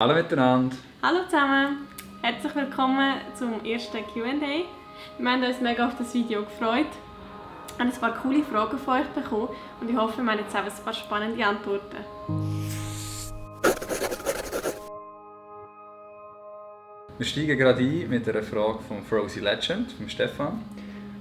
Hallo miteinander! Hallo zusammen! Herzlich willkommen zum ersten Q&A. Wir haben uns mega auf das Video gefreut. Wir haben ein paar coole Fragen von euch bekommen und ich hoffe, wir haben jetzt auch ein paar spannende Antworten. Wir steigen gerade ein mit einer Frage von Frozy Legend, von Stefan.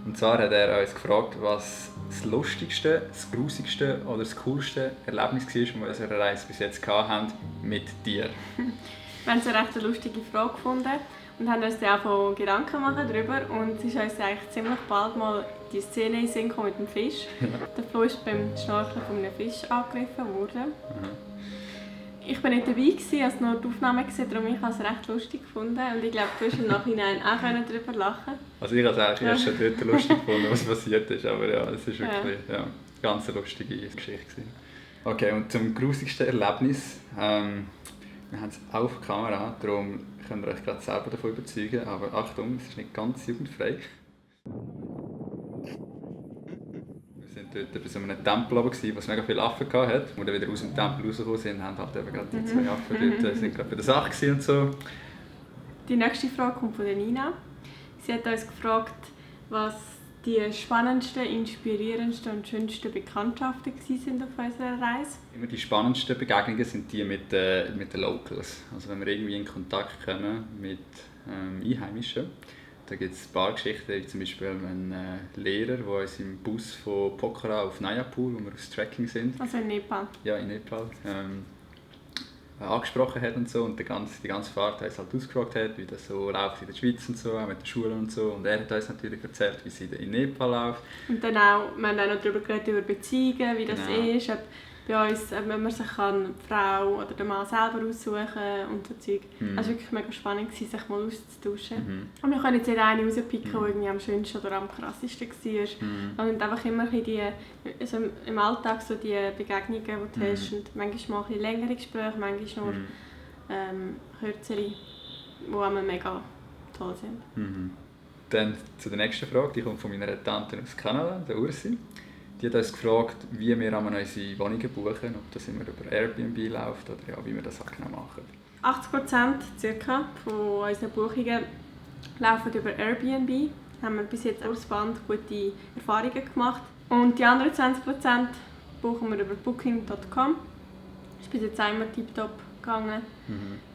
Und zwar hat er uns gefragt, was das lustigste, das grusigste oder das coolste Erlebnis war, das wir in unserer Reise bis jetzt hatten mit dir. Wir haben eine recht lustige Frage gefunden und haben uns dann auch Gedanken machen darüber. Und es ist uns eigentlich ziemlich bald mal die Szene in den Sinn gekommen mit dem Fisch. Der Flo ist beim Schnorcheln von einem Fisch angegriffen worden. Ich war nicht dabei, als nur die Aufnahme gesehen, darum ich es recht lustig gefunden. Und ich glaube, du hast im Nachhinein auch darüber lachen. Also ich habe es eigentlich erst schon dort lustig gefunden, was passiert ist, aber ja, es ist wirklich eine ganz lustige Geschichte. Okay, und zum grusigsten Erlebnis, wir haben es auch auf Kamera, darum könnt ihr euch gerade selber davon überzeugen, aber Achtung, es ist nicht ganz jugendfrei. Wir waren dort bei so einem Tempel, wo es mega viele Affen hatte. Als wir dann wieder aus dem Tempel rausgekommen sind, haben halt eben gerade die zwei Affen dort, sind gerade bei der Sache und so. Die nächste Frage kommt von der Nina. Sie hat uns gefragt, was die spannendsten, inspirierendsten und schönsten Bekanntschaften waren auf unserer Reise. Immer die spannendsten Begegnungen sind die mit den Locals. Also wenn wir irgendwie in Kontakt kommen mit Einheimischen. Da gibt es ein paar Geschichten, wie zum Beispiel ein Lehrer, der uns im Bus von Pokhara auf Nayapur, wo wir aus Trekking sind. Also in Nepal. Ja, in Nepal. Angesprochen hat und so und die ganze Fahrt uns halt ausgefragt hat, wie das so läuft in der Schweiz und so, auch mit der Schule und so. Und er hat uns natürlich erzählt, wie es in Nepal läuft. Und dann auch, wir haben auch noch darüber geredet, über Beziehungen, wie das ist, ob bei uns, wenn man sich die Frau oder den Mann selber aussuchen kann und so Zeug. Also es war wirklich mega spannend, sich mal auszutauschen. Und wir können jetzt jeder eine rauspicken, die irgendwie am schönsten oder am krassesten war. Und einfach immer also im Alltag so die Begegnungen, die du hast. Und manchmal mal ein längere Gespräche, manchmal nur kürzere, die auch mega toll sind. Dann zu der nächsten Frage, die kommt von meiner Tante aus Kanada, der Ursi. Die hat uns gefragt, wie wir unsere Wohnungen buchen, ob das immer über Airbnb läuft oder ja, wie wir das halt genau machen. 80% circa von unseren Buchungen laufen über Airbnb. Da haben wir bis jetzt aus Band gute Erfahrungen gemacht. Und die anderen 20% buchen wir über booking.com. Das ist bis jetzt einmal tiptop gegangen.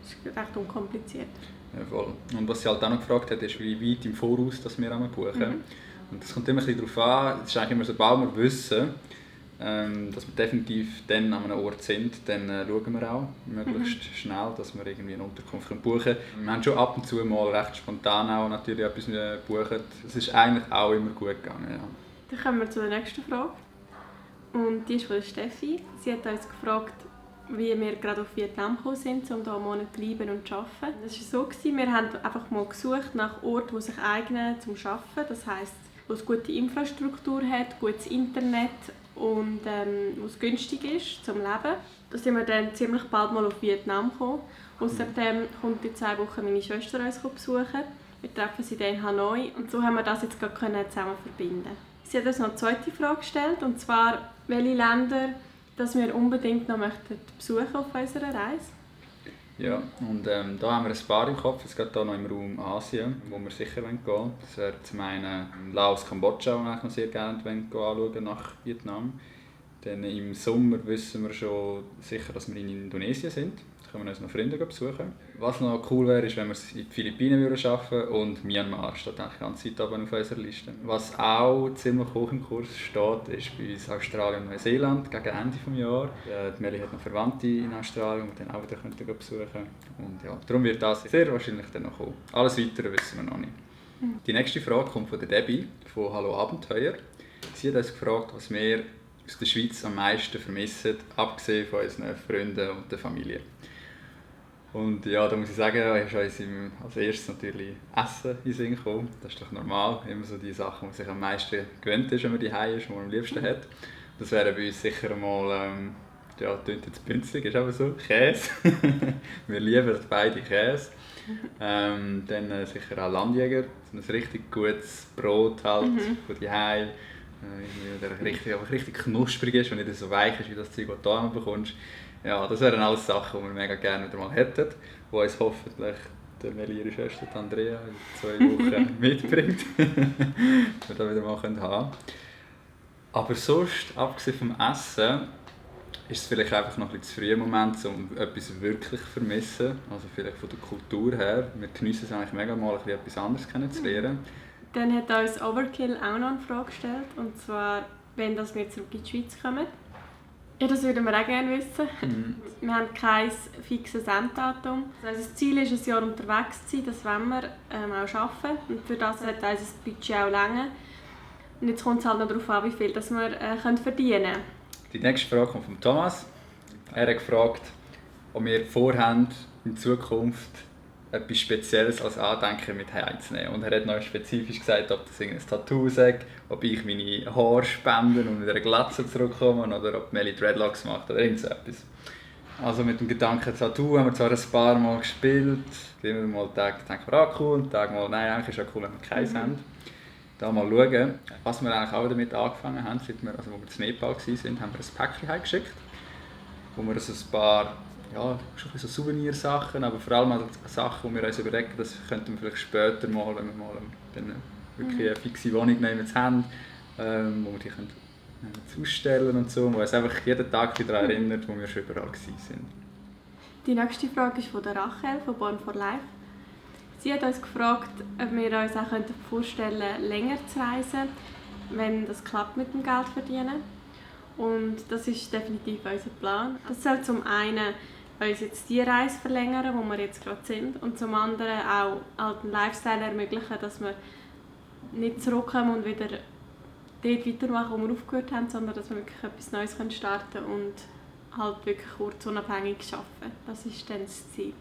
Das ist recht unkompliziert. Ja, voll. Und was sie halt auch noch gefragt hat, ist, wie weit im Voraus dass wir buchen. Und das kommt immer ein bisschen darauf an, es ist eigentlich immer so, sobald wir wissen, dass wir definitiv dann an einem Ort sind, dann schauen wir auch möglichst schnell, dass wir irgendwie eine Unterkunft buchen können. Wir haben schon ab und zu mal recht spontan auch natürlich etwas gebucht. Es ist eigentlich auch immer gut gegangen. Ja. Dann kommen wir zu der nächsten Frage. Und die ist von Steffi. Sie hat uns gefragt, wie wir gerade auf Vietnam gekommen sind, um hier einen Monat zu bleiben und zu arbeiten. Das war so, wir haben einfach mal gesucht nach Orten, die sich eignen zum Arbeiten. Das heisst, wo es gute Infrastruktur hat, gutes Internet und wo es günstig ist zum Leben. Da sind wir dann ziemlich bald mal auf Vietnam gekommen. Außerdem kommt in 2 Wochen meine Schwester uns besuchen. Wir treffen sie dann in Hanoi und so haben wir das jetzt gerade zusammen verbinden. Sie hat uns noch eine zweite Frage gestellt, und zwar, welche Länder dass wir unbedingt noch besuchen auf unserer Reise. Ja, und da haben wir ein paar im Kopf. Es geht hier noch im Raum Asien, wo wir sicher gehen wollen. Das wäre zum einen Laos, Kambodscha, wo wir noch sehr gerne anschauen nach Vietnam. Dann im Sommer wissen wir schon sicher, dass wir in Indonesien sind. Da können wir uns noch Freunde besuchen. Was noch cool wäre, ist, wenn wir es in die Philippinen schaffen würden und Myanmar steht eigentlich ganz weit oben auf unserer Liste. Was auch ziemlich hoch im Kurs steht, ist bei uns Australien und Neuseeland gegen Ende des Jahres. Die Melli hat noch Verwandte in Australien, die wir dann auch wieder besuchen können. Und ja, darum wird das sehr wahrscheinlich dann noch kommen. Alles Weitere wissen wir noch nicht. Die nächste Frage kommt von der Debbie von Hallo Abenteuer. Sie hat uns gefragt, was wir aus der Schweiz am meisten vermissen, abgesehen von unseren Freunden und der Familie. Und ja, da muss ich sagen, ist uns als erstes natürlich Essen in den Sinn gekommen. Das ist doch normal, immer so die Sachen, die man sich am meisten gewöhnt ist, wenn man daheim ist, die man am liebsten hat. Das wäre bei uns sicher mal, ja, klingt jetzt bünzlig, ist aber so, Käse. Wir lieben beide Käse. Dann sicher auch Landjäger, so ein richtig gutes Brot halt von daheim. Der richtig knusprig ist und nicht so weich ist wie das Zeug, das du hier bekommst. Ja, das wären alles Sachen, die wir mega gerne wieder mal hätten, die uns hoffentlich der Meli, ihre Schwester Andrea, in 2 Wochen mitbringt, wir da wieder mal haben können. Aber sonst, abgesehen vom Essen, ist es vielleicht einfach noch ein bisschen zu früh im Moment, um etwas wirklich zu vermissen. Also vielleicht von der Kultur her. Wir geniessen es eigentlich mega mal, etwas anderes kennenzulernen. Dann hat uns Overkill auch noch eine Frage gestellt, und zwar, wenn wir zurück in die Schweiz kommen. Ja, das würden wir auch gerne wissen. Wir haben kein fixes Enddatum. Also das Ziel ist, ein Jahr unterwegs zu sein, das wollen wir auch schaffen. Und für das hat unser Budget auch länger. Und jetzt kommt es halt noch darauf an, wie viel das wir verdienen können. Die nächste Frage kommt von Thomas. Er hat gefragt, ob wir vorhaben, in Zukunft etwas Spezielles als Andenken mit heimzunehmen. Und er hat noch spezifisch gesagt, ob das ein Tattoo sagt, ob ich meine Haare spende und mit einer Glatze zurückkomme oder ob Melly Dreadlocks macht oder irgend so etwas. Also mit dem Gedanken Tattoo haben wir zwar ein paar Mal gespielt, immer mal Tag denken wir, cool, und Tag mal, nein, eigentlich ist es ja cool, wenn wir keins haben. Da mal schauen. Was wir eigentlich auch damit angefangen haben, seit wir, also wo wir in Nepal waren, haben wir ein Päckchen heimgeschickt, wo wir so ein paar, ja, schon so Souvenirsachen, aber vor allem Sachen, die wir uns überlegen, das könnten wir vielleicht später mal, wenn wir mal wirklich eine fixe Wohnung nehmen haben, wo wir die können ausstellen und so, wo uns einfach jeden Tag wieder erinnert, wo wir schon überall waren. Die nächste Frage ist von der Rachel von Born for Life. Sie hat uns gefragt, ob wir uns auch vorstellen könnten, länger zu reisen, wenn das klappt mit dem Geld verdienen. Und das ist definitiv unser Plan. Das soll zum einen uns jetzt die Reise verlängern, wo wir jetzt gerade sind, und zum anderen auch einen Lifestyle ermöglichen, dass wir nicht zurückkommen und wieder dort weitermachen, wo wir aufgehört haben, sondern dass wir wirklich etwas Neues starten können und halt wirklich ortsunabhängig arbeiten. Das ist dann das Ziel.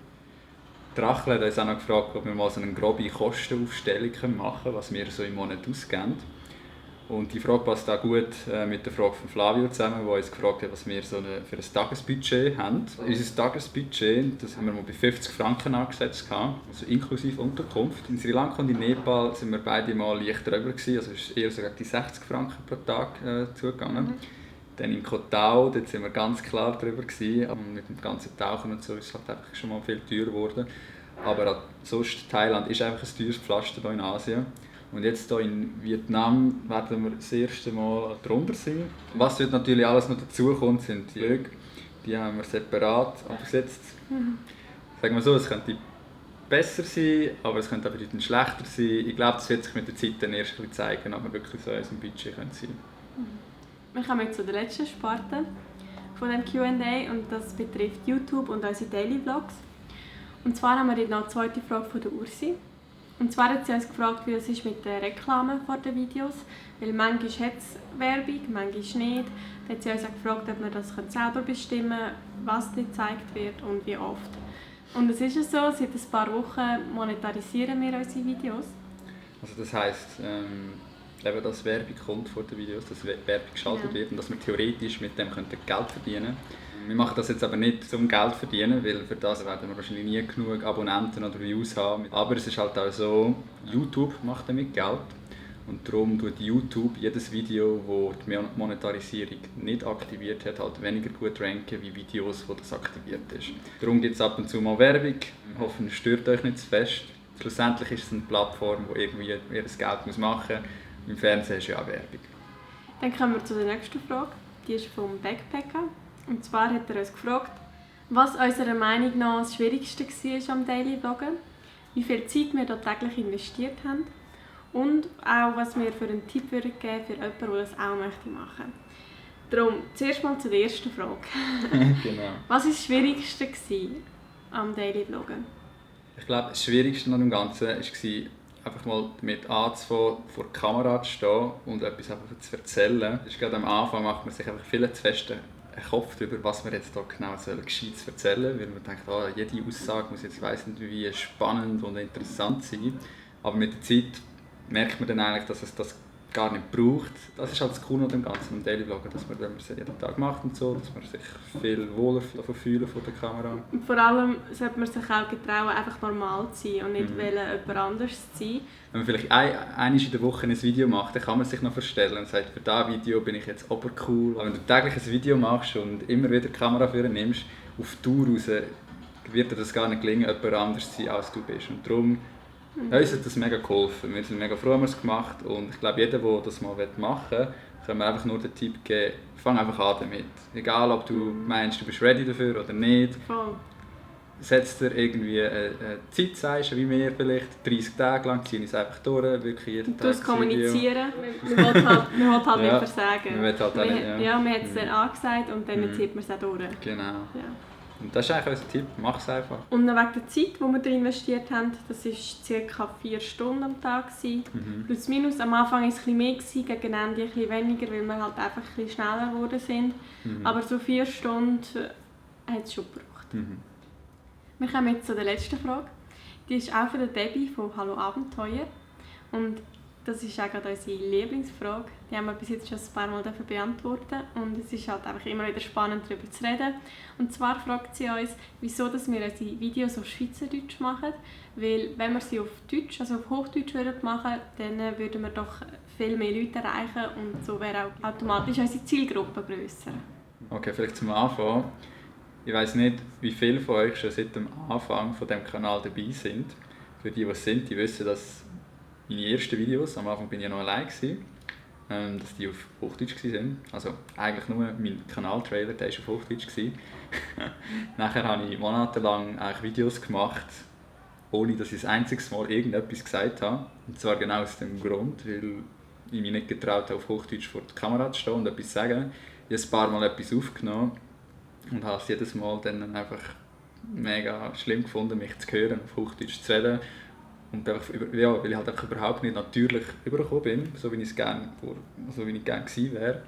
Die Rachel hat uns auch noch gefragt, ob wir mal so eine grobe Kostenaufstellung machen können, was wir so im Monat ausgeben. Und die Frage passt auch gut mit der Frage von Flavio zusammen, der uns gefragt hat, was wir so für ein Tagesbudget haben. Unser Tagesbudget, das haben wir mal bei 50 Franken angesetzt, also inklusive Unterkunft. In Sri Lanka und in Nepal sind wir beide mal leicht drüber gewesen, also es ist eher sogar die 60 Franken pro Tag zugegangen. Dann in Koh Tao, dort sind wir ganz klar drüber gewesen. Und mit dem ganzen Tauchen und so ist es halt einfach schon mal viel teurer geworden. Aber sonst, Thailand ist einfach ein teures Pflaster hier in Asien. Und jetzt hier in Vietnam werden wir das erste Mal drunter sein. Was dort natürlich alles noch dazukommt, sind die Flüge. Die haben wir separat abgesetzt. Sagen wir so, es könnte besser sein, aber es könnte auch bedeutend schlechter sein. Ich glaube, das wird sich mit der Zeit dann erst zeigen, ob wir wirklich so in unserem Budget sein können. Wir kommen jetzt zu der letzten Sparte von dem Q&A, und das betrifft YouTube und unsere Daily Vlogs. Und zwar haben wir dort noch eine zweite Frage von der Ursi. Und zwar hat sie uns gefragt, wie es ist mit der Reklame vor den Videos, weil manchmal hat es Werbung, manchmal nicht. Dann hat sie uns auch gefragt, ob wir das selber bestimmen können, was dort gezeigt wird und wie oft. Und es ist so, seit ein paar Wochen monetarisieren wir unsere Videos. Also das heisst, eben, dass Werbung kommt vor den Videos, dass Werbung geschaltet wird und dass wir theoretisch mit dem Geld verdienen können. Wir machen das jetzt aber nicht um Geld zu verdienen, weil für das werden wir wahrscheinlich nie genug Abonnenten oder Views haben. Aber es ist halt auch so, YouTube macht damit Geld. Und darum tut YouTube jedes Video, das die Monetarisierung nicht aktiviert hat, halt weniger gut ranken wie Videos, wo das aktiviert ist. Darum gibt es ab und zu mal Werbung. Ich hoffe, es stört euch nicht zu fest. Schlussendlich ist es eine Plattform, die irgendwie ihr Geld machen muss. Im Fernsehen ist ja auch Werbung. Dann kommen wir zu der nächsten Frage. Die ist vom Backpacker. Und zwar hat er uns gefragt, was unserer Meinung nach das Schwierigste war am Daily Vloggen, wie viel Zeit wir dort täglich investiert haben und auch, was wir für einen Tipp geben würden für jemanden, der das auch machen möchte. Darum, zuerst mal zur ersten Frage. Genau. Was war das Schwierigste am Daily Vloggen? Ich glaube, das Schwierigste an dem Ganzen war, einfach mal damit anzufangen, vor der Kamera zu stehen und etwas einfach zu erzählen. Das ist gerade am Anfang macht man sich einfach viel zu fest einen Kopf darüber, was wir jetzt da genau Gescheites erzählen sollen. Weil man denkt, jede Aussage muss jetzt weiss nicht wie spannend und interessant sein. Aber mit der Zeit merkt man dann eigentlich, dass es das gar nicht braucht. Das ist halt das Coole an dem ganzen Daily Vloggen, dass man, wenn man es jeden Tag macht und so, dass man sich viel wohler fühlen von der Kamera. Und vor allem sollte man sich auch getrauen, einfach normal zu sein und nicht jemand anderes zu sein. Wenn man vielleicht einmal in der Woche ein Video macht, dann kann man sich noch verstellen und sagt, für dieses Video bin ich jetzt obercool. Aber wenn du täglich ein Video machst und immer wieder die Kamera nimmst, auf Tour raus, wird dir das gar nicht gelingen, jemand anders zu sein, als du bist. Und darum uns hat das mega geholfen. Wir sind mega froh, haben wir es gemacht. Und ich glaube, jeder, der das mal machen will, können wir einfach nur den Tipp geben, fang einfach an damit. Egal, ob du meinst, du bist ready dafür oder nicht. Voll. Setz dir irgendwie eine Zeit, sagst, wie wir vielleicht, 30 Tage lang, ziehen es einfach durch, wirklich jeden Tag. Du musst kommunizieren, man will halt nicht versagen. Man will halt auch nicht, ja, man hat es dann angesagt und dann zieht man es auch durch. Genau. Ja. Und das ist eigentlich unser Tipp, mach es einfach. Und wegen der Zeit, die wir da investiert haben, das war ca. 4 Stunden am Tag. Plus minus, am Anfang war es ein bisschen mehr, gegen Ende ein bisschen weniger, weil wir halt einfach ein bisschen schneller geworden sind. Aber so 4 Stunden hat es schon gebraucht. Wir kommen jetzt zu der letzten Frage. Die ist auch von der Debbie von Hallo Abenteuer. Und das ist auch gerade unsere Lieblingsfrage. Die haben wir bis jetzt schon ein paar Mal beantworten. Und es ist halt einfach immer wieder spannend, darüber zu reden. Und zwar fragt sie uns, wieso dass wir unsere Videos auf Schweizerdeutsch machen. Weil wenn wir sie auf Deutsch, also auf Hochdeutsch machen würden, dann würden wir doch viel mehr Leute erreichen. Und so wäre auch automatisch unsere Zielgruppe grösser. Okay, vielleicht zum Anfang. Ich weiss nicht, wie viele von euch schon seit dem Anfang von diesem Kanal dabei sind. Für die es sind, die wissen, dass meine ersten Videos, am Anfang bin ich ja noch allein, dass die auf Hochdeutsch waren. Also eigentlich nur mein Kanaltrailer, der war auf Hochdeutsch. Nachher habe ich monatelang Videos gemacht, ohne dass ich das einzige Mal irgendetwas gesagt habe. Und zwar genau aus dem Grund, weil ich mich nicht getraut habe, auf Hochdeutsch vor der Kamera zu stehen und etwas zu sagen. Ich habe ein paar Mal etwas aufgenommen und habe es jedes Mal dann einfach mega schlimm gefunden, mich zu hören, auf Hochdeutsch zu reden. Und einfach, ja, weil ich halt einfach überhaupt nicht natürlich übergekommen bin, so wie ich gerne gewesen wäre.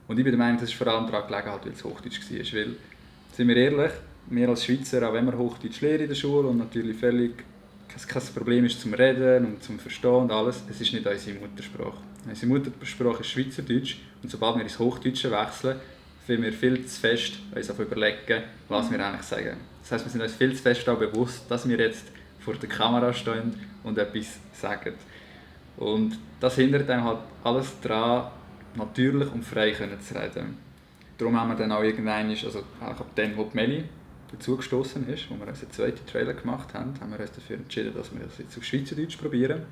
Und ich bin der Meinung, das ist vor allem daran gelegen, weil es Hochdeutsch war. Weil, sind wir ehrlich, wir als Schweizer, auch wenn wir Hochdeutsch lernen in der Schule und natürlich völlig kein Problem ist zum Reden und zum Verstehen und alles, es ist nicht unsere Muttersprache. Unsere Muttersprache ist Schweizerdeutsch und sobald wir ins Hochdeutsche wechseln, finden wir viel zu fest uns überlegen, was wir eigentlich sagen. Das heisst, wir sind uns viel zu fest auch bewusst, dass wir jetzt vor der Kamera stehen und etwas sagen. Und das hindert einem halt alles daran, natürlich und frei zu reden. Darum haben wir dann auch irgendwann, also ab dann, wo die Meli dazugestossen ist, wo wir unseren zweiten Trailer gemacht haben, haben wir uns dafür entschieden, dass wir das jetzt auf Schweizerdeutsch probieren.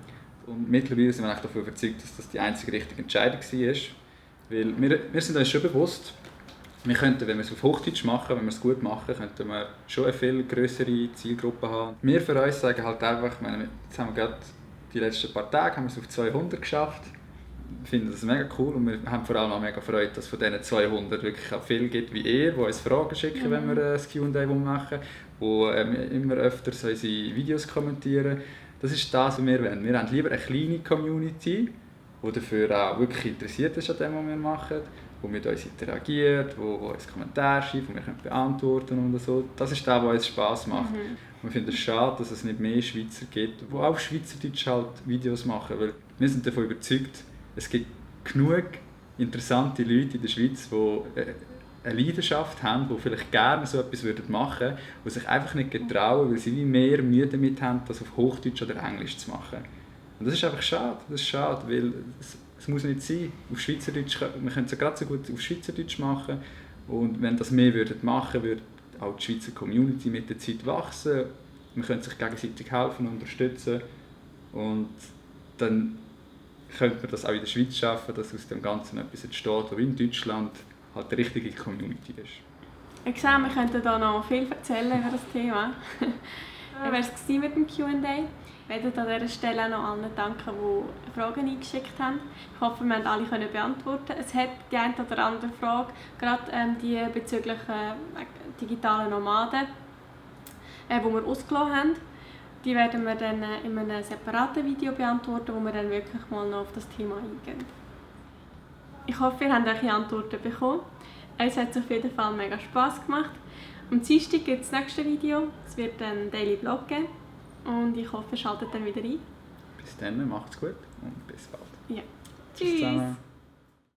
Und mittlerweile sind wir davon überzeugt, dass das die einzige richtige Entscheidung war. Weil wir sind uns schon bewusst, wir könnten, wenn wir es auf Hochdeutsch machen, wenn wir es gut machen, könnten wir schon eine viel grössere Zielgruppe haben. Wir für uns sagen halt einfach, jetzt haben wir gerade die letzten paar Tage haben wir es auf 200 geschafft. Wir finden das mega cool und wir haben vor allem auch mega Freude, dass es von diesen 200 wirklich auch viele gibt wie ihr, die uns Fragen schicken, wenn wir ein Q&A machen, die immer öfter unsere Videos kommentieren. Das ist das, was wir wollen. Wir haben lieber eine kleine Community, die dafür auch wirklich interessiert ist an dem, was wir machen, die mit uns interagiert, die uns Kommentare schreibt, die wir beantworten und so. Das ist das, was uns Spass macht. Wir finden es schade, dass es nicht mehr Schweizer gibt, die auch Schweizerdeutsch halt Videos machen, weil wir sind davon überzeugt, es gibt genug interessante Leute in der Schweiz, die eine Leidenschaft haben, die vielleicht gerne so etwas machen würden, die sich einfach nicht getrauen, weil sie wie mehr Mühe damit haben, das auf Hochdeutsch oder Englisch zu machen. Und das ist einfach schade. Das ist schade, weil es muss nicht sein. Auf Schweizerdeutsch, wir können es gerade so gut auf Schweizerdeutsch machen. Und wenn das mehr machen würden, würde auch die Schweizer Community mit der Zeit wachsen. Man könnte sich gegenseitig helfen und unterstützen. Und dann könnte man das auch in der Schweiz schaffen, dass aus dem Ganzen etwas entsteht, das in Deutschland halt eine richtige Community ist. Ich sehe, wir könnten hier noch viel erzählen über das Thema. Wie war es mit dem Q&A? Ich möchte an dieser Stelle auch noch allen danken, die Fragen eingeschickt haben. Ich hoffe, wir konnten alle beantworten. Es hat die eine oder andere Frage, gerade die bezüglich digitalen Nomaden, die wir ausgelassen haben. Die werden wir dann in einem separaten Video beantworten, wo wir dann wirklich mal noch auf das Thema eingehen. Ich hoffe, ihr habt eure Antworten bekommen. Es hat auf jeden Fall mega Spass gemacht. Am Dienstag gibt es das nächste Video. Es wird ein Daily Vlog geben. Und ich hoffe, ihr schaltet dann wieder ein. Bis dann, macht's gut und bis bald. Ja. Tschüss zusammen.